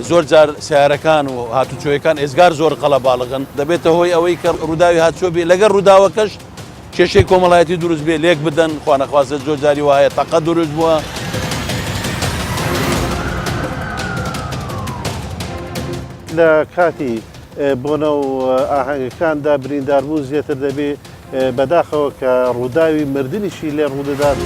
زۆر جار سیارەکان و هاتوچۆیەکان ئێزگار زۆر قەڵەباڵغن دەبێتە هۆی ئەوەی کە ڕووداوی هاتوچۆ بێ لەگەڵ ڕووداوەکەش کێشەی کۆمەڵایەتی دروست بێ لێک بدەن خوانەخواستە زۆر جاری وایە تەقە دروست بووە. لە کاتی بۆنە و ئاهەنگەکاندا برینداربوون زیاتر دەبێ، بەداخەوە کە ڕووداوی مردنیشی لێ ڕوودەدات.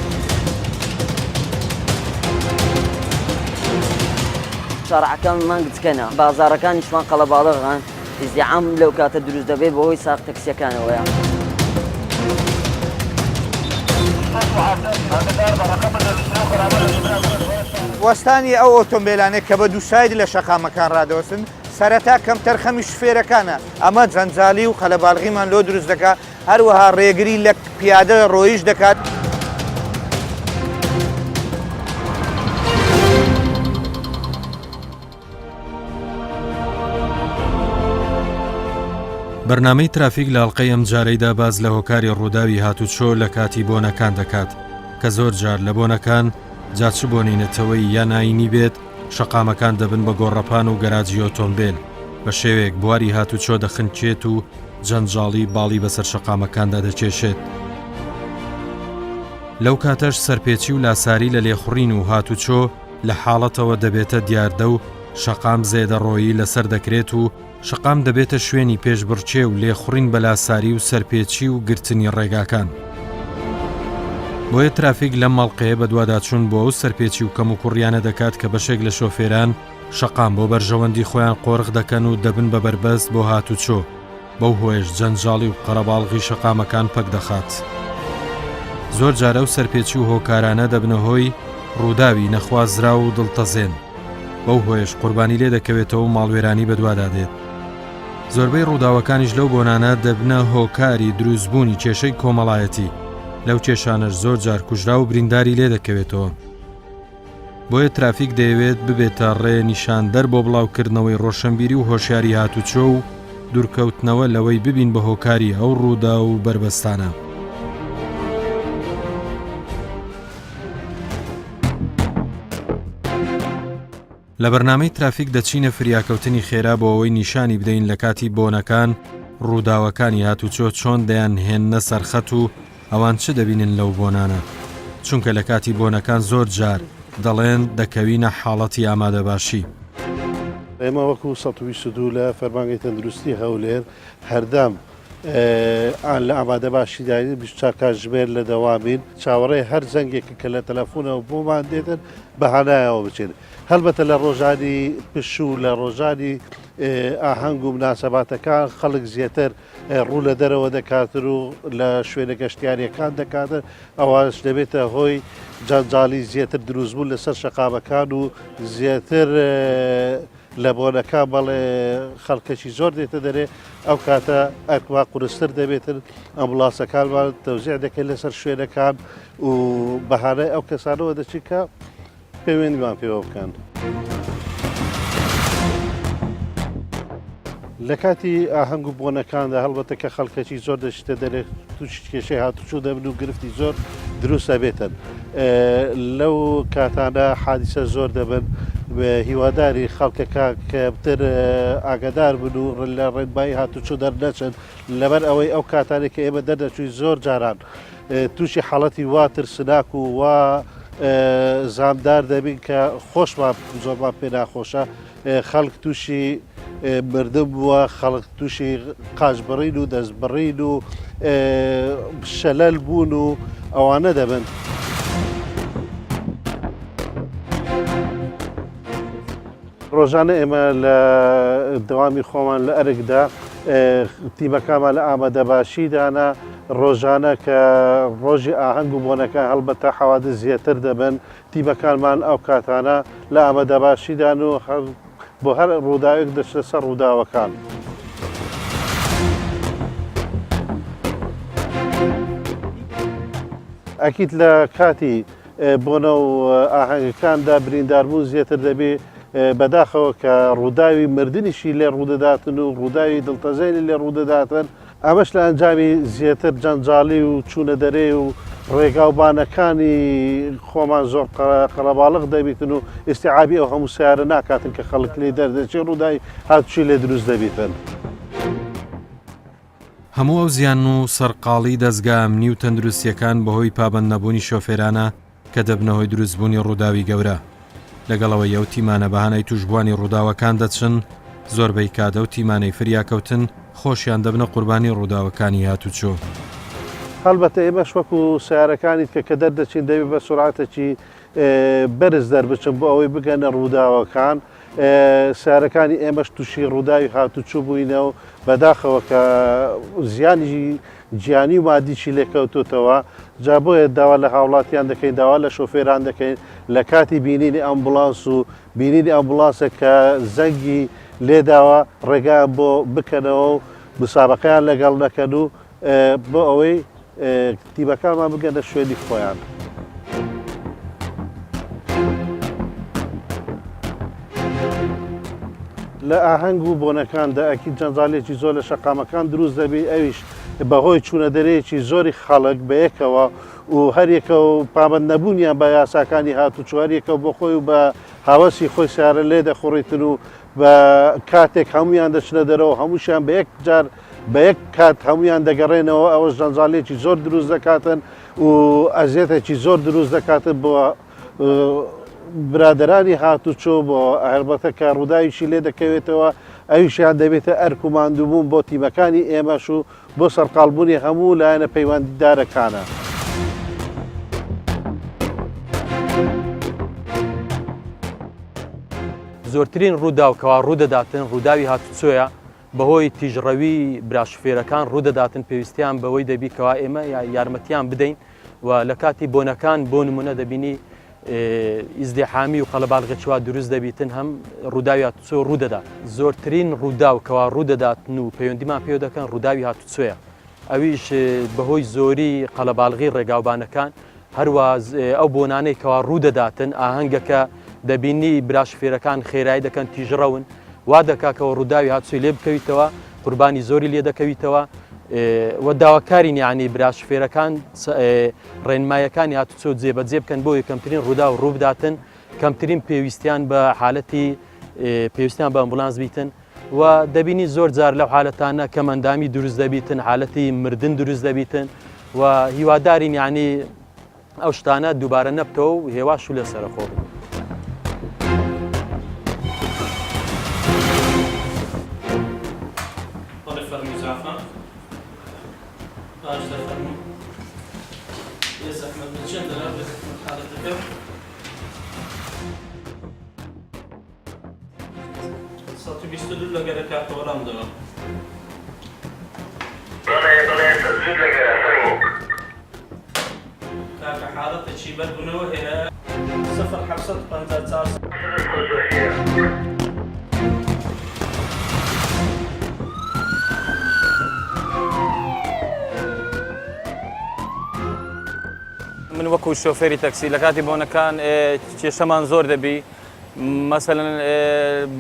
شارعەکانمان گچکەنە، بازاڕەکانیشمان قەڵەباڵغن، ئیزدیحام لەو کاتە دروست دەبێت بەهۆی ساق تەکسیەکانەوەیە. وەستانی ئەو ئۆتۆمبێلانەی کە بە دووساید لە شەقامەکان ڕادەوەستن، سەرەتا کەمتەرخەمی شوفێرەکانە، ئەمە جەنجاڵی و قەلەباڵغیمان لۆ دروست دەکات، هەروەها ڕێگری لە پیادە ڕۆیش دەکات. بەرنامەی ترافیک لە ئەڵقەی ئەمجارەیدا باس لە هۆکاری ڕووداوی هاتوچۆ لە کاتی بۆنەکان دەکات کە زۆر جار لە بۆنەکان جا چ بۆنەی نەتەوەیی یان ئایینی بێت شەقامەکان دەبن بە گۆڕەپان و گەراجی ئۆتۆمبێل بە شێوەیەک بواری هاتوچۆ دەخنکێت و جەنجاڵی باڵی بەسەر شەقامەکاندا دەکێشێت. لەو کاتەش سەرپێچی و لاساری لە لێخوڕین و هاتوچۆ لە حاڵەتەوە دەبێتە دیاردە و شەقام زێدەڕۆیی لەسەر دەکرێت و شەقام دەبێتە شوێنی پێشبڕکێ و لێخوڕین بە لاساری و سەرپێچی و گرتنی ڕێگاکان. بۆیە ترافیک لەم مەڵقەیە بەدواداچوون بۆ ئەو سەرپێچی و کەموکوڕیانە دەکات کە بەشێک لە شۆفێران شەقام بۆ بەرژەوەندی خۆیان قۆرخ دەکەن و دەبن بە بەربەست بۆ هاتوچۆ، بەو هۆیەش جەنجاڵی و قەرەباڵغی شەقامەکان پەک دەخات. زۆر جار ئەو سەرپێچی و هۆکارانە دەبنە هۆی ڕووداوی نەخوازراو و دڵتەزێن، بەو هۆیەش قوربانی لێ دەکەوێتەوە و ماڵوێرانی بەدوادا دێت. زۆربەی ڕووداوەکانیش لەو بۆنانە دەبنە هۆکاری دروستبوونی کێشەی کۆمەڵایەتی، لەو کێشانەش زۆر جار کوژراو و برینداری لێ دەکەوێتەوە. بۆیە ترافیک دەیەوێت ببێتە ڕێ نیشاندەر بۆ بڵاوکردنەوەی ڕۆشنبیری و هۆشیاری هاتوچۆ و دوورکەوتنەوە لەوەی ببین بە هۆکاری ئەو ڕووداو و بەربەستانە. لە بەرنامەی ترافیک دەچینە فریاکەوتنی خێرا بۆ ئەوەی نیشانی بدەین لە کاتی بۆنەکان ڕووداوەکانی هاتوچۆ چۆن دەیانهێننە سەرخەت و ئەوان چ دەبینن لەو بۆنانە؟ چونکە لە کاتی بۆنەکان زۆر جار دەڵێن دەکەوینە حاڵەتی ئامادەباشی. ئێمە وەکو 122 لە فەرمانگەی تەندروستی هەولێر هەردەم لە ئامادەباشیداین، 24 کاتژمێر لە دەوامین، چاوەڕێی هەر زەنگێکن کە لە تەلەفونەوە بۆمان دێتن بە هانایەوە بچین. هەڵبەتە لە ڕۆژانی پشوو، لە ڕۆژانی ئاهەنگ و مناسەباتەکان خەڵک زیاتر ڕوو لە دەرەوە دەکاتن و لە شوێنە گەشتیاریەکان دەکاتن، ئەوانش دەبێتە هۆی جەنجاڵی زیاتر دروستبوون لەسەر شەقامەکان و زیاتر لە بۆنەکان بەڵێ خەڵکەکی زۆر دێتە دەرێ، ئەو کاتە ئەرکمان قورستر دەبێتن، ئەمبوڵانسەکانمان تەوزیع دەکەین لەسەر شوێنەکان و بەهانای ئەو کەسانەوە دەچین کە پەیوەندیمان پێوە بکەن. لە کاتی ئاهەنگ و بۆنەکاندا هەڵبەتە کە خەڵکەکی زۆر دەچیتە دەرێ تووشی کێشەی هاتوچۆ دەبن و گرفتی زۆر دروست ئەبێتن لەو کاتانە حادیسە زۆر دەبن هیواداری خەڵکەکە کەمتر ئاگادار بن و لە ڕێنمایی هاتوچۆ دەرنەچن لەبەر ئەوەی ئەو کاتانێک کە ئێمە دەردەچووی زۆر جاران تووشی حاڵەتی وا ترسناک و وا زامدار دەبین کە خۆشمان زۆرمان پێ ناخۆشە خەڵک تووشی مردن بووە خەڵک تووشی قاچ بڕین و دەست بڕین و شەلەل بوون و ئەوانە دەبن. ڕۆژانە ئێمە لە دەوامی خۆمان لە ئەرکدا تیمەکانمان لە ئامادەباشیدانە، ڕۆژانە کە ڕۆژی ئاهەنگ و بۆنەکان هەڵبەتە حەوادس زیاتر دەبن، تیمەکانمان ئەو کاتانە لە ئامادەباشیدان و بۆ هەر ڕووداوێک دەچنە سەر ڕووداوەکان. ئەکید لە کاتی بۆنە و ئاهەنگەکاندا برینداربوون زیاتر دەبێ، بەداخەوە کە ڕووداوی مردنیشی لێ ڕوودەداتن و ڕووداوی دڵتەزێنی لێ ڕوودەداتن، ئەمەش لە ئەنجامی زیاتر جەنجاڵی و چوونە دەرێ و ڕێگاوبانەکانی خۆمان زۆر قەرەباڵغ دەبیتن و ئیستیعابی ئەو هەموو سەیارە ناکاتن کە خەڵک لێی دەردەچێ ڕووداوی هاتوچۆی لێ دروست دەبیتن. هەموو ئەو زیان و سەرقاڵی دەزگا ئەمنی و تەندروستییەکان بەهۆی پابەندنەبوونی شۆفێرانە کە دەبنە هۆی دروستبوونی ڕووداوی گەورە. لەگەڵ ئەوەی ئەو تیمانە بە هانای تووشبووانی ڕووداوەکان دەچن، زۆربەی کات ئەو تیمانەی فریاکەوتن خۆشیان دەبنە قوربانی ڕووداوەکانی هاتوچۆ. هەڵبەتە ئێمەش وەکو سەیارەکانی تکە کە دەردەچین دەبێت بە سورعەتێکی بەرز دەربچن بۆ ئەوەی بگەنە ڕووداوەکان، سەیارەکانی ئێمەش تووشی ڕووداوی هاتوچوو بووینە و بەداخەوە کە زیانی گیانی و مادیشی لێکەوتوتەوە، جا بۆیە داوا لە هاوڵاتیان دەکەین، داوا لە شۆفێران دەکەین لە کاتی بینینی ئەمبوڵانس و بینینی ئەمبوڵانسێک کە زەنگی لێداوە ڕێگایان بۆ بکەنەوە و مسابەقەیان لەگەڵ نەکەن و بۆ ئەوەی تیمەکانمان بگەنە شوێنی خۆیان. لە ئاهەنگ و بۆنەکاندا ئەکید جەنجاڵیەکی زۆر لە شەقامەکان دروست دەبی ئەویش بەهۆی چوونە دەرەیەکی زۆری خەڵک بەیەکەوە و هەریەکە و پابەند نەبوونیان بە یاساکانی هاتوچۆ هەریەکە بۆ خۆی و بە هاوەسی خۆی سیارە لێ دەخوڕیتن و بە کاتێک هەمویان دەچنە دەرەوە هەمووشیان بە یەک جار بە یەک کات هەمویان دەگەڕێنەوە ئەوەش جەنجاڵیەکی زۆر دروست دەکاتن و ئەزیەتێکی زۆر دروست دەکاتن بۆ برادەرانی هاتوچۆ بۆ هەربەتە کە ڕووداویشی لێ دەکەوێتەوە ئەویشیان دەبێتە ئەرک و ماندووبوون بۆ تیمەکانی ئێمەش و بۆ سەرقاڵبوونی هەموو لایەنە پەیوەندیدارەکانە. زۆرترین ڕووداو کەوا ڕوودەداتن ڕووداوی هاتوچۆیە بەهۆی تیژڕەوی برا شوفێرەکان ڕوودەداتن پێویستیان بەوەی دەبی کەوا ئێمە یارمەتیان بدەین و لە کاتی بۆنەکان بۆ نمونە دەبینی ئیزدیحامی و قەلەباڵغی وا دروست دەبیتن هەم ڕووداوی هاتوچۆ ڕوودەدات زۆرترین ڕووداو کەوا ڕوودەداتن و پەیوەندیمان پێوە دەکەن ڕووداوی هاتوچۆیە ئەویش بەهۆی زۆری قەلەباڵغی ڕێگاوبانەکان هەروا ئەو بۆنانەی کەوا ڕوودەداتن ئاهەنگەکە دەبینی برا شوفێرەکان خێرایی دەکەن تیژڕەون وا دەکا کەەوە ڕووداوی هاتوچۆی لێ بکەویتەوە قوربانی زۆری لێ دەکەویتەوە و داواکارین یعنی برا شوفێرەکان ڕێنمایەکانی هاتوچۆ جێبەجێ بکەن بۆ کەمترین ڕووداو ڕووبداتن کەمترین پێویستیان بە حالەتی پێویستیان بە ئەمبولانس بیتن و دەبینی زۆر جار لەو حالەتانە کەمەندامی دروست دەبیتن حالەتی مردن دروست دەبیتن و هیوادارین یعنی ئەو شتانە دووبارە نەبتەوە و هێواش و لەسەرەخۆ بن. بەڵێ فەرموو جافە باش دەفەرموو بێ زەحمەت بە چەندە بێ زەحمەت حالەتەکە 122 لە گەرەکە وەڵام دەوە. بەڵێ بەڵێ 102 لە گەرە فەرموو. کاکە حاڵەتەکی بەربوونەوە هەیە سفر 754 من وەکو شۆفێری تەکسی لە کاتی بۆنەکان کێشەمان زۆر دەبی مەسەلەن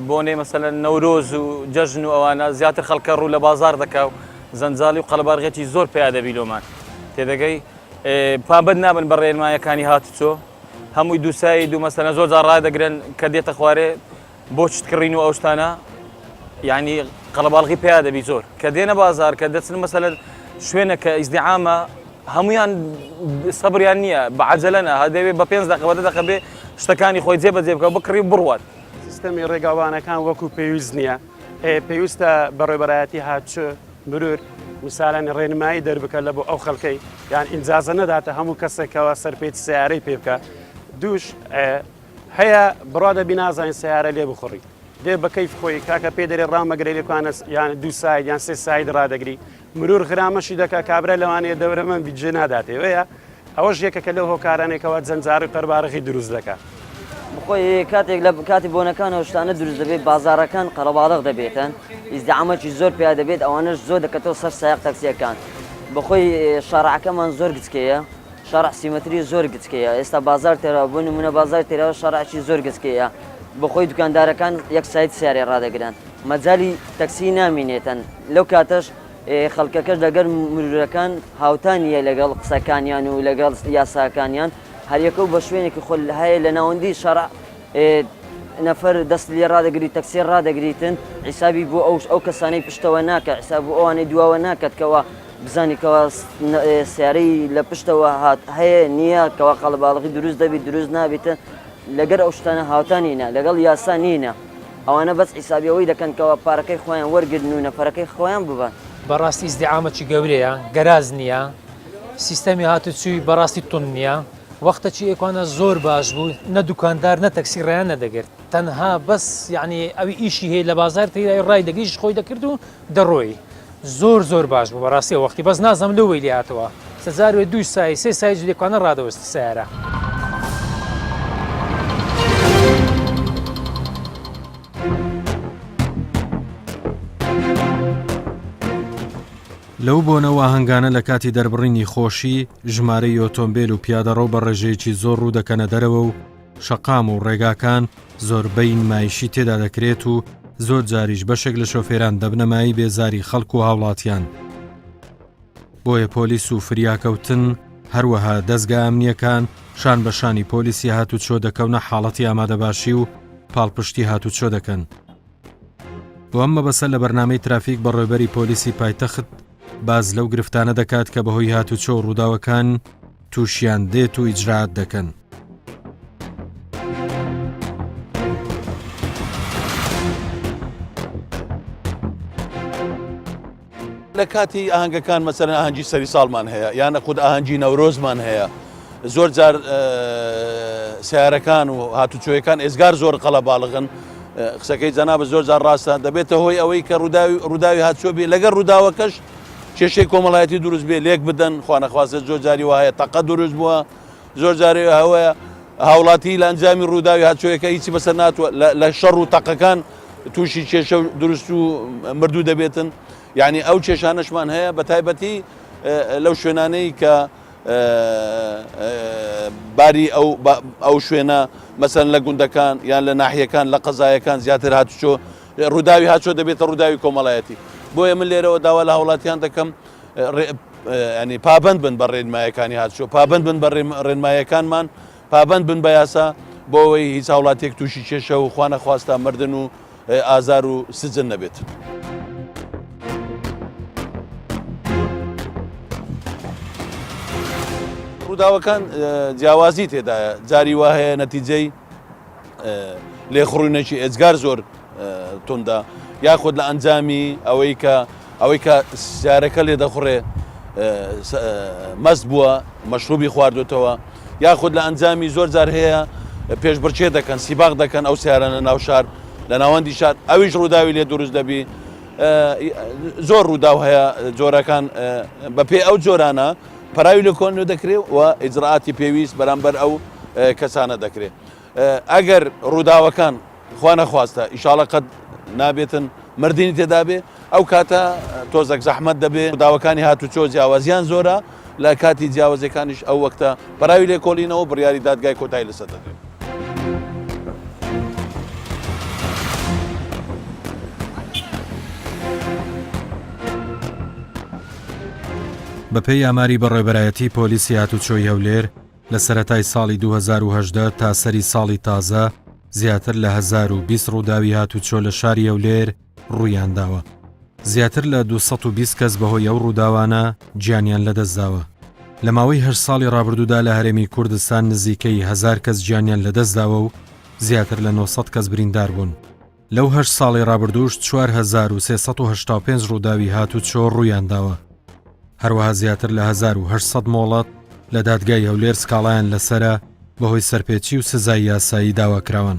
بۆنەی مەسەلەن نەورۆز و جەژن و ئەوانە زیاتر خەڵکە ڕوو لە بازار دەکا و زەنجاڵی و قەڵەبارغێکی زۆر پیا دەبی لۆمان تێدەگەی پابەند نابن بە ڕێنمایەکانی هاتوچۆ هەمووی دووسایی دوو مەسەلەن زۆر جار ڕادەگرن کە دێتە خوارێ بۆ شت کڕین و ئەو شتانە یعنی قەڵەباڵغی پیا دەبی زۆر کە دێنە بازار کە دەچن مەسەلەن شوێنە کە ئیزدیعامە هەمویان سەبریان نییە بە عەجەلەنە هەدەوێ بە پێنج دەقە بە دە دەقە بێ شتەکانی خۆی جێ بەجێ بکە بکڕی و بڕوات. سیستەمی ڕێگاوبانەکان وەکو پێویست نییە پێویستە بەڕێوبەرایەتی هاتوچۆ مرور میسالەن ڕێنمایی دەربکە لە بۆ ئەو خەڵکەی یان ئینجازە نەداتە هەموو کەسێکەوە سەرپێچ سیارەی پێ بکە دووش هەیە بڕوا دەبی نازانین سیارە لێ بخوڕی دێ بە کەیف خۆی کاکە پێ دەرێ ڕامەگرێ لێکوانە یان دوو ساید یان سێ ساید ڕادەگری مرور غرامەشی دەکا کابرا لەوانەیە دەورەمەند بی جێ ناداتێ وەیە ئەوەش یەکەکە لەو هۆکارانەی کەوا جەنجاڕی و قەربارغی دروست دەکا. بخۆی کاتێک لە کاتی بۆنەکانەوە شتانە دروست دەبێت بازاڕەکان قەرەباڵغ دەبێتن ئیزدیعامەکی زۆر پیا دەبێت ئەوانەش زۆر دەکەتەوە سەر سایەق تەکسیەکان بەخۆی شارعەکەمان زۆر گچکەیە شارع سیمەتری زۆر گچکەیە ئێستا بازار تێراوە بۆ نمونە بازار تێراوە شارعی زۆر گچکەیە بەخۆی دوکاندارەکان یەک سایت سیارێ ڕادەگرن مەجالی تەکسی نامینێتن لەو کاتەش. خەڵکەکەش لەگەر مرورەکان هاوتا نییە لەگەڵ قسەکانیان و لەگەڵ یاساکانیان هەریەکە و بە شوێنێکی خۆ هەیە لە ناوەندی شەڕع نەفەر دەست لێ ڕادەگری تەکسێ ڕادەگریتن حیسابی بۆ ئەو ئەو کەسانەی پشتەوە ناکە حیساب بۆ ئەوانەی دواوە ناکات کەوا بزانی کەوا سیارەی لە پشتەوە هات هەیە نییە کەوا قەڵەباڵغی دروست دەبیت دروست نابیتن لەگەر ئەو شتانە هاوتا نینە لەگەڵ یاسا نینە ئەوانە بەس حیسابی ئەوەی دەکەن کەوا پارەکەی خۆیان وەرگرن و نەفەرەکەی خۆیان ببەن. بەڕاستی ئیزدیعامەکی گەورەیە گەراج نییە سیستەمی هاتوچوی بەڕاستی توند نییە وەختەکی ئێکوانە زۆر باش بوو نە دوکاندار نە تەکسی ڕێیان نەدەگرت تەنها بەس یعنی ئەوی ئیشی هەیە لە بازار تێدای ڕای دەگریش خۆی دەکرد و دەڕۆی زۆر زۆر باش بوو بەڕاستی ئەو وەختی بەس نازانم لۆ وەی لێ هاتەوە سەجار وێ دوو سای سێ سای جلێکانە ڕادەوەستی سیارە. لەو بۆنە و ئاهەنگانە لە کاتی دەربڕینی خۆشی، ژمارەی ئۆتۆمبێل و پیادەڕەو بە ڕێژەیەکی زۆر ڕوو دەکەنە دەرەوە و شەقام و ڕێگاکان زۆربەی نمایشی تێدا دەکرێت و زۆر جاریش بەشێک لە شۆفێران دەبنە مایەی بێزاری خەڵک و هاوڵاتیان. بۆیە پۆلیس و فریاکەوتن هەروەها دەزگا ئەمنییەکان شان بە شانی پۆلیسی هاتوچۆ دەکەونە حاڵەتی ئامادەباشی و پاڵپشتی هاتوچۆ دەکەن. بۆ ئەم مەبەستە لە بەرنامەی ترافیک بەڕێوەبەری پۆلیسی پایتەخت باس لەو گرفتانە دەکات کە بەهۆی هاتوچۆ و ڕووداوەکان تووشیان دێت و ئیجرائات دەکەن. لە کاتی ئاهەنگەکان مەسەلەن ئاهەنگی سەری ساڵمان هەیە یانە خود ئاهەنگی نەورۆزمان هەیە زۆر جار سیارەکان و هاتوچۆیەکان ئێزگار زۆر قەڵەباڵغن قسەکەی جەنابە زۆر جار ڕاستە دەبێتە هۆی ئەوەی کە ڕووداوی ڕووداوی هاتوچۆ بێ لەگەر ڕووداوەکەش کێشەی کۆمەڵایەتی دروست بێ لێک بدەن خوانەخواستە زۆر جاری وایە تەقە دروست بووە زۆر جارێ هەوەیە هاوڵاتی لە ئەنجامی ڕووداوی هاتوچۆیەکە هیچی بەسەر ناتوە لە شەڕ و تەقەکان تووشی کێشە و دروست و مردوو دەبێتن یعنی ئەو کێشانەشمان هەیە بە تایبەتی لەو شوێنانەی کە باری ئەو ئەو شوێنە مەسەن لە گوندەکان یان لە ناحیەکان لە قەزایەکان زیاتر هاتوچۆ ڕووداوی هاچۆ دەبێتە ڕووداوی کۆمەڵایەتی بۆیە من لێرەوە داوا لە هاوڵاتیان دەکەم ینی پابند بن بە ڕێنمایەکانی هاتوچۆ پابند بن بە ڕێنمایەکانمان پابەند بن بە یاسا بۆ ئەوەی هیچ هاوڵاتیەک تووشی کێشە و خوانەخواستە مردن و ئازار و سجن نەبێت. ڕووداوەکان جیاوازی تێدایە جاری وا هەیە نەتیجەی لێخوڕینێکی ئێجگار زۆر توندە یاخود لە ئەنجامی ئەوەی کە ئەوەی کە سیارەکە لێ دەخوڕێ مەست بووە مەشروبی خواردوتەوە یاخود لە ئەنجامی زۆر جار هەیە پێشبڕکێ دەکەن سیباق دەکەن ئەو سیارانە ناو شار لە ناوەندی شار ئەویش ڕووداوی لێ دروست دەبی زۆر ڕووداو هەیە جۆرەکان بەپێ ئەو جۆرانە پەراوی لە کۆن دەکرێت و ئیجرائاتی پێویست بەرامبەر ئەو کەسانە دەکرێت ئەگەر ڕووداوەکان خوا نەخواستە ئیشاڵە قەت نابێتن مردنی تێدابێ ئەو کاتە تۆزەک زەحمەت دەبێ ڕووداوەکانی هاتوچۆ جیاوازیان زۆرە لە کاتی جیاوازیەکانیش ئەو وەختە پەراوی لێکۆڵینەوە بڕیاری دادگای کۆتایی لەسەر دەدرێت. بەپێی ئاماری بەڕێوەبەرایەتی پۆلیسی هاتوچۆی هەولێر، لە سەرەتای ساڵی 2018 تا سەری ساڵی تازە زیاتر لە 1020 ڕووداوی هاتوچۆ لە شاری هەولێر ڕوویانداوە. زیاتر لە 220 کەس بەهۆی ئەو ڕووداوانە گیانیان لەدەستداوە. لە ماوەی هەشت ساڵی ڕابردوودا لە هەرێمی کوردستان نزیکەی هەزار کەس گیانیان لەدەستداوە و زیاتر لە 900 کەس بریندار بوون. لەو هەشت ساڵەی ڕابردووش 4385 ڕووداوی هاتوچۆ ڕوویانداوە. هەروەها زیاتر لە 1800 مۆڵەت لە دادگای هەولێر سکاڵایان لەسەرە بەهۆی سەرپێچی و سزای یاسایی داواکراون.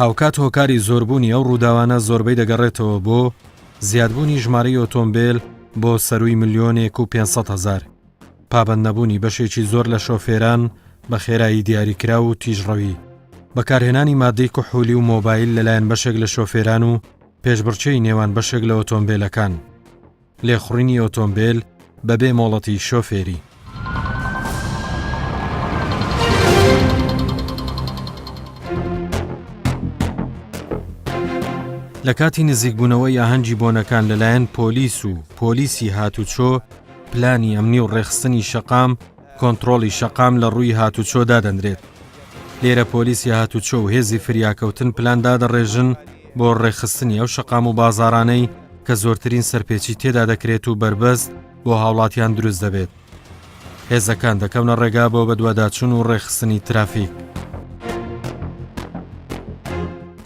هاوکات هۆکاری زۆربوونی ئەو ڕووداوانە زۆربەی دەگەڕێتەوە بۆ زیادبوونی ژمارەی ئۆتۆمبێل بۆ سەرووی ملیۆنێک و 500 هەزار، پابەندنەبوونی بەشێکی زۆر لە شۆفێران بە خێرایی دیاریکراو و تیژڕەوی، بەکارهێنانی مادەی کحولی و مۆبایل لەلایەن بەشێک لە شۆفێران و پێشبڕکێی نێوان بەشێک لە ئۆتۆمبێلەکان. لێخوڕینی ئۆتۆمبێل بەبێ مۆڵەتی شۆفێری. لە کاتی نزیکبوونەوەی ئاهەنگی بۆنەکان لەلایەن پۆلیس و پۆلیسی هاتوچۆ پلانی ئەمنی و ڕێکخستنی شەقام کۆنتڕۆڵی شەقام لە ڕووی هاتوچۆ دادەنرێت. لێرە پۆلیسی هاتوچۆ و هێزی فریاکەوتن پلان دادەڕێژن بۆ ڕێکخستنی ئەو شەقام و بازاڕانەی کە زۆرترین سەرپێچی تێدا دەکرێت و بەربەست بۆ هاوڵاتیان دروست دەبێت. هێزەکان دەکەونە ڕێگا بۆ بەدواداچوون و ڕێکخستنی ترافیک.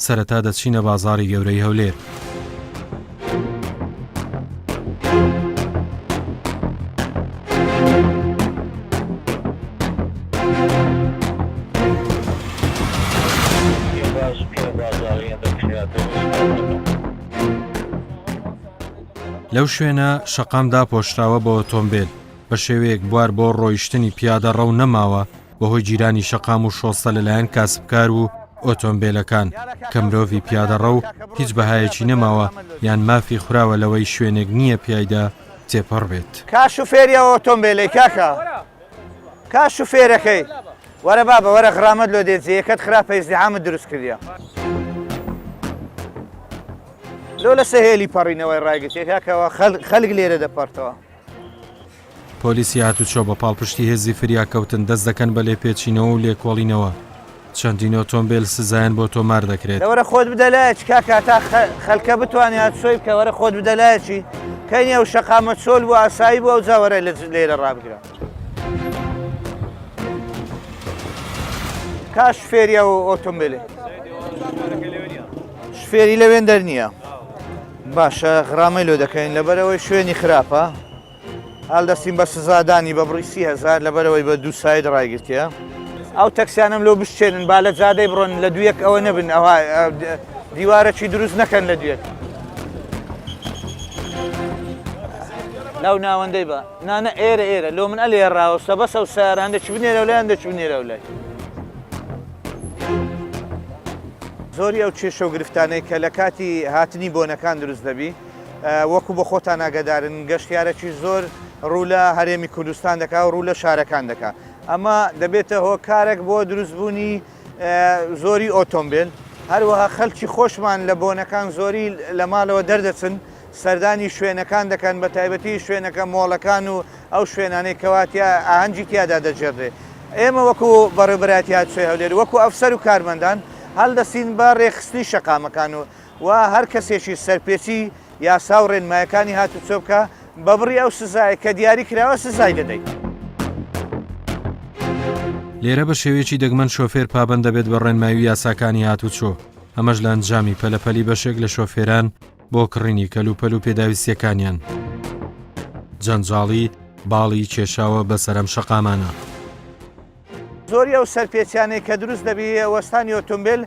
سەرەتا دەچینە بازاڕی گەورەی هەولێر. لەو شوێنە شەقام داپۆشراوە بە ئۆتۆمبێل، بە شێوەیەک بوار بۆ ڕۆیشتنی پیادەڕەو نەماوە بەهۆی گیرانی شەقام و شۆستە لەلایەن کاسبکار و ئۆتۆمبێلەکان کە مرۆڤی پیادەڕەو هیچ بەهایەکی نەماوە یان مافی خوراوە لەوەی شوێنێک نییە پیایدا تێپەڕ بێت. کا شوفێری ئەو ئۆتۆمبێلەی کاکە کا شوفێرەکەی وەرە بابە وەرە غرامەت لۆ دێت جێیەکەت خراپە ئیزدیحامت دروست کردیە لۆ لەسە هێلی پەڕینەوەی ڕایگرتیە کاکەوە خەلک لێرە دەپەڕتەوە. پۆلیسی هاتوچۆ بە پاڵپشتی هێزی فریاکەوتن دەست دەکەن بە لێپێچینەوە و لێکۆڵینەوە، چەندین ئۆتۆمبێل سزایان بۆ تۆمار دەکرێت. وەرە خۆت بدە لایەکی کاکە تا خەلکە بتوانێ هاتوچۆی بکە وەرە خۆت بدە لایەکی کەی ئەو شەقامە چۆل بوو ئاسایی بوو ئەوجا وەرە لێرە ڕابگرە. کا شفێری ئەو ئۆتۆمبێلێ شفێری لەوێن دەر نییە باشە غرامەی لۆ دەکەین لەبەرەوەی شوێنی خراپە هەڵدەستین بە سزادانی بە بڕی 30هزار لەبەرەوەی بە دوو side ڕایگرتیە ئەو تەکسیانم لۆ بشچێنن با لە جادەی بڕۆن لە دویەک ئەوە نەبن ئەوە دیوارەکی دروست نەکەن لە دویەک لەو ناوەندەی بە نانە ئێرە ئێرە لۆ من ئەلێ ڕاوەستە بەسە و سیاران دەچ بنێرە و لایان دەچ بنێرە و لای زۆری ئەو کێشە و گرفتانەی کە لە کاتی هاتنی بۆنەکان دروست دەبی وەکو بە خۆتان ئاگادارن گەشتیارەکی زۆر ڕوو لە هەرێمی کوردستان دەکا و ڕوو لە شارەکان دەکا ئەمە دەبێتە هۆکارێک بۆ دروستبوونی زۆری ئۆتۆمبیل هەروەها خەلکی خۆشمان لە بۆنەکان زۆری لە ماڵەوە دەردەچن سەردانی شوێنەکان دەکەن بە تایبەتی شوێنەکە مۆڵەکان و ئەو شوێنانەی کەوا تیا ئاهەنگی تیادا دەگێڕدرێ. ئێمە وەکو بەڕێوەبەرایەتی هاتوچۆی هەولێر وەکو ئەفسەر و کارمەندان هەڵدەستین بە ڕێکخستنی شەقامەکان و و هەر کەسێکی سەرپێچی یاسا و ڕێنمایەکانی هاتوچۆ بکا بە بڕی ئەو سزایە کە دیاری کراوە سزای دەدەین. لێرە بە شێوەیەکی دەگمەن شۆفێر پابەند دەبێت بە ڕێنمایی و یاساکانی هاتوچۆ، ئەمەش لە ئەنجامی پەلەپەلی بەشێک لە شۆفێران بۆ کڕینی کەلوپەل و پێداویستیەکانیان جەنجاڵی باڵی کێشاوە بەسەر ئەم شەقامانە. زۆری ئەو سەرپێچیانەی کە دروست دەبی وەستانی ئۆتۆمبێل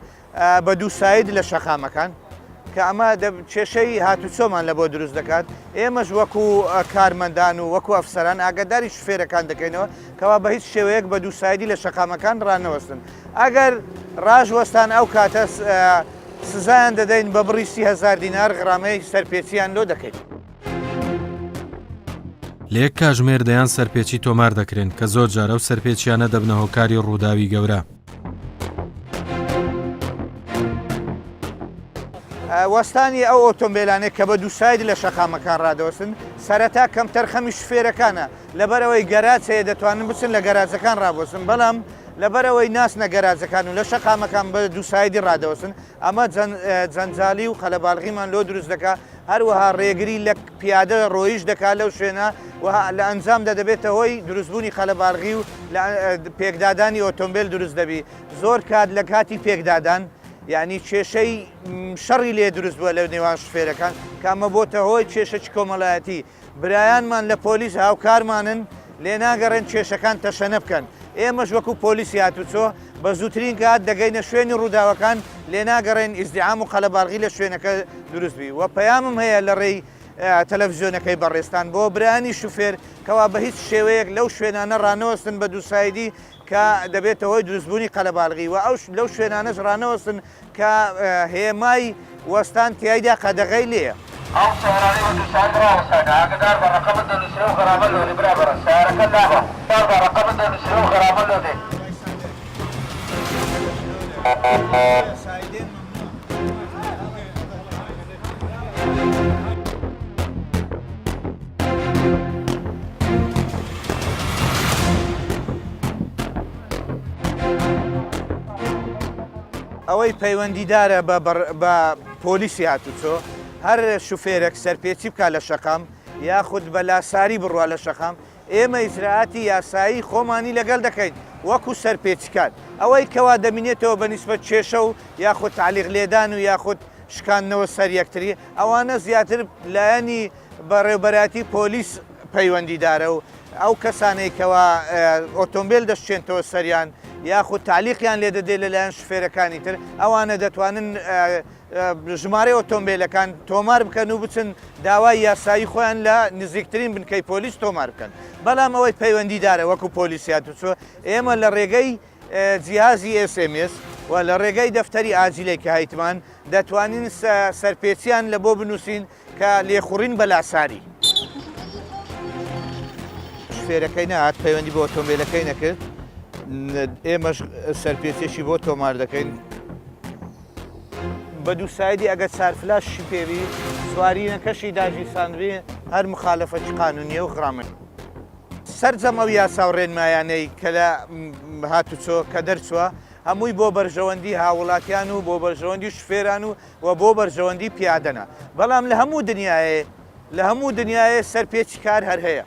بە دوو side لە شەقامەکان کە ئەمە کێشەی هاتوچۆمان لە بۆ دروست دەکات ئێمەش وەکو کارمەندان و وەکو ئەفسەران ئاگاداری شوفێرەکان دەکەینەوە کەوا بە هیچ شێوەیەک بە دوو side ی لە شەقامەکان ڕانەوەستن ئەگەر ڕاش وەستان ئەو کاتە سزایان دەدەین بە بڕی 30هزار دینار غرامەی سەرپێچیان لۆ دەکەین. لە یەک کاژمێر دەیان سەرپێچی تۆمار دەکرێن کە زۆر جار ئەو سەرپێچیانە دەبنە هۆکاری ڕووداوی گەورە. وەستانی ئەو ئۆتۆمبێلانەی کە بە دوو side لە شەقامەکان ڕادەوەستن سەرەتا کەمتەرخەمی شوفێرەکانە، لەبەرئەوەی گەراج هەیە دەتوانن بچن لە گەراجەکان ڕابوەستن، بەڵام لەبەرئەوەی ناچنە گەراجەکان و لە شەقامەکان بە دووسایدی ڕادەوەستن، ئەمە جەنجالی و قەلەباڵغیمان لۆ دروست دەکات، هەروەها ڕێگری لە پیادە ڕۆیش دەکات لەو شوێنە و لە ئەنجامدا دەبێتە هۆی دروستبوونی قەلەباڵغی و پێکدادانی ئۆتۆمبێل دروست دەبی، زۆر کات لە کاتی پێکدادان یانی کێشەی شەڕی لێ دروست بووە لە نێوان شوفێرەکان کە ئەمە بۆتە هۆی کێشەکی کۆمەڵایەتی. برایانمان لە پۆلیس هاوکارمانن، لێناگەڕێن کێشەکان تەشەنە بکەن، ئێمەش وەکو پۆلیسی هاتوچۆ بە زووترین کات دەگەینە شوێنی ڕووداوەکان، لێناگەڕێن ئیزدیحام و قەلەباڵغی لە شوێنەکە دروست بی و پەیامم هەیە لە ڕێی تەلەفزیۆنەکەی بەڕێزتان بۆ برایانی شوفێر کەوا بە هیچ شێوەیەک لەو شوێنانە ڕانەوەستن بە دووسایدی کە دەبێتە هۆی دروستبوونی قەلەباڵغی و ئەو لەو شوێنانەش ڕانەوەستن کە هێمای وەستان تیایدا قەدەغەی لێیە. ئەو سەیارانەی بە دووسایت ڕاوەستاینە ئاگەدار بە ڕەقەمت دەنوسرێ و غەرامە لۆ دێ برا بەڕێز سەیارەکە لابە دار بە ڕەقەمت دەنوسرێ و غەرامە لۆ دێ. ئەوەی پەیوەندیدارە بە پۆلیسی هاتوچۆ، هەر شوفێرێک سەرپێچی بکات لە شەقام یاخود بە لاساری بڕوا لە شەقام، ئێمە ئیجرائاتی یاسایی خۆمانی لەگەل دەکەین وەکو سەرپێچیکار. ئەوەی کەوا دەمینێتەوە بە نیسبەت کێشە و یاخود تەعلیق لێدان و یاخود شکاندنەوە سەر یەکتری، ئەوانە زیاتر لایەنی بەڕێوبەرایەتی پۆلیس پەیوەندیدارە و ئەو کەسانەی کەوا ئۆتۆمبێل دەشچێنتەوە سەریان یاخود تەعلیقیان لێ دەدێت لەلایەن شوفێرەکانی تر، ئەوانە دەتوانن ژمارەی ئۆتۆمبێلەکان تۆمار بکەن و بچن داوای یاسایی خۆیان لە نزیکترین بنکەی پۆلیس تۆمار بکەن. بەڵام ئەوەی پەیوەندیدارە وەکو پۆلیسی هاتوچۆ ئێمە لە ڕێگەی جیهازی ئێس ئێم ئێس و لە ڕێگەی دەفتەری ئاجیلەی کە هەیتمان دەتوانین سەرپێچیان لە بۆ بنووسین کە لێخوڕین بە لاساری. شوفێرەکەی نەهات پەیوەندی بە ئۆتۆمبێلەکەی نەکرد ئێمەش سەرپێچێکی بۆ تۆمار دەکەین. بە دووسایدی ئەگەر چارفلاشی پێبی سوارینەکەشی داگیرساندبی هەر مخالەفەکی قانونیە و غرامەی. سەرجەم ئەو یاسا و ڕێنمایانەی کە لە هاتوچۆ کە دەرچووە هەمووی بۆ بەرژەوەندی هاووڵاتیان و بۆ بەرژەوەندی شوفێران و و بۆ بەرژەوەندی پیادەنە بەڵام لە هەموو دنیایێ لە هەموو دنیایێ سەرپێچی کار هەر هەیە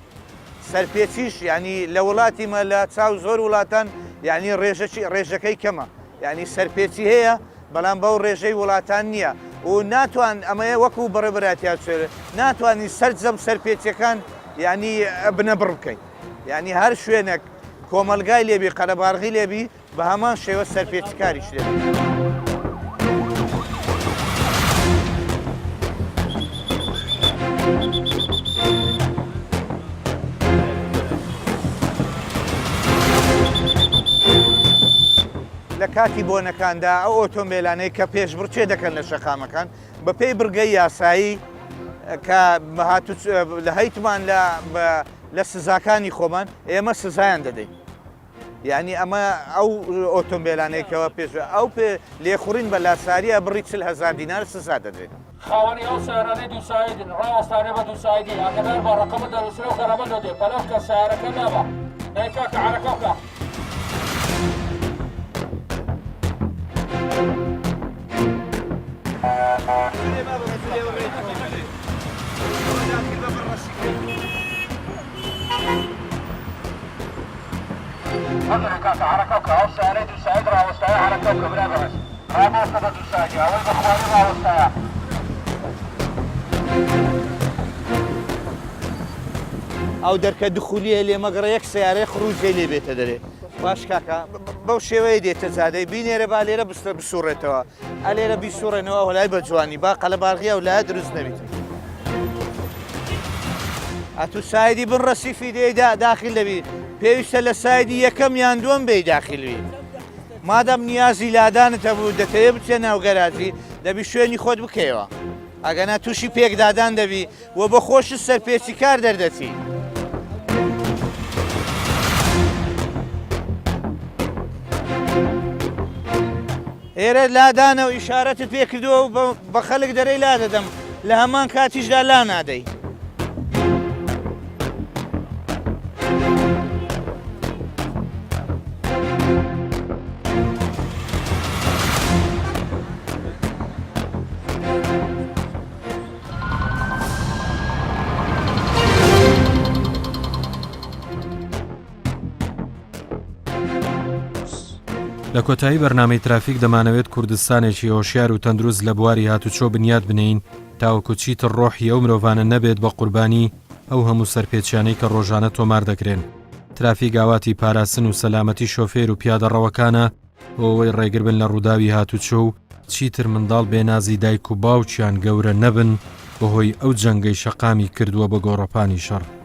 سەرپێچیش یعنی لە وڵاتی مە لە چاو زۆر وڵاتان یعنی ڕێژەکی ڕێژەکەی کەمە یعنی سەرپێچی هەیە بەڵام بەو ڕێژەی وڵاتان نییە و ناتوان ئەمەیە وەکو بەڕێبەراتیا چێر ناتوانانی سەرجەم سەرپێچیەکان یعنی بنەبڕ بکەین یعنی هەر شوێنێک کۆمەلگای لێبی قەرەبارغی لێبی بە هەمان شێوە سەرپێچیکاریش لێ دەکەن. لە کاتی بۆنەکاندا ئەو ئۆتۆمبێلانەی کە پێشبڕکێ دەکەن لە شەقامەکان بەپێی بڕگەی یاسایی کە لە هەیتمان لە سزاکانی خۆمان ئێمە سزایان دەدەین. یانی ئەمە ئەو ئۆتۆمبێلانەی کەوا پێش ئەو پێ لێخوڕین بە لاساریە بڕی 40 هەزار دینار سزا دەدرێن. خاوەنی ئەو سەیارانەی دووسایدن ڕاوەستانێ بە دووسایدی ئاگەدار بە ڕەقەمت دەنووسرێ و غەرامە لۆ دێ پەلە بکە سەیارەکە لابە دەی کاکە عەرەکە بکە. وەگەرە کاکە حەرەکە بکە ئەو سەیارەی دووساید ڕاوەستایە حەرەکە بکە برای بەڕێز ڕامەوەستە بە دووسایدی ئەوەی بە خواری ڕاوەستایە. ئەو دەرکە دخولیە لێ مەگەڕێ یەک سەیارەی خروجەی لێ بێتە دەرێ باش کاکە بەو شێوەیە دێتە جادەی بینێرە با لێرە بستە بسوڕێتەوە ئەلێرە بیسوڕێنەوە ئەولای بە جوانی با قەلەبارغی ئەو لایە دروست نەبیت. ئەتوو سایدی بن ڕەسیفی دێی داخل دەبی پێویستە لە سایدی یەکەم یان دووەم بێی داخل بی مادەم نیازی لادانت هەبوو دەتەوێ بچێ ناو گەراجی دەبی شوێنی خۆت بکەیەوە ئەگەنا تووشی پێکدادان دەبی و بە خۆشت سەرپێچی کار دەردەچی. ئێرە لادانە و ئیشارەتت پێ کردووە و بە خەلک دەرێی لادەدەم لە هەمان کاتیشدا لا نادەی. لە کۆتایی بەرنامەی ترافیک دەمانەوێت کوردستانێکی هۆشیار و تەندروست لە بواری هاتوچۆ بنیات بنێین تاوەکو چیتر ڕۆحی ئەو مرۆڤانە نەبێت بە قوربانی ئەو هەموو سەرپێچیانەی کە ڕۆژانە تۆمار دەکرێن. ترافیک ئاواتی پاراستن و سەلامەتی شۆفێر و پیادەڕەوەکانە بۆ ئەوەی ڕێگر بن لە ڕووداوی هاتوچۆ و چیتر منداڵ بێ نازی دایک و باوکیان گەورە نەبن بەهۆی ئەو جەنگەی شەقامی کردووە بە گۆڕەپانی شەڕ.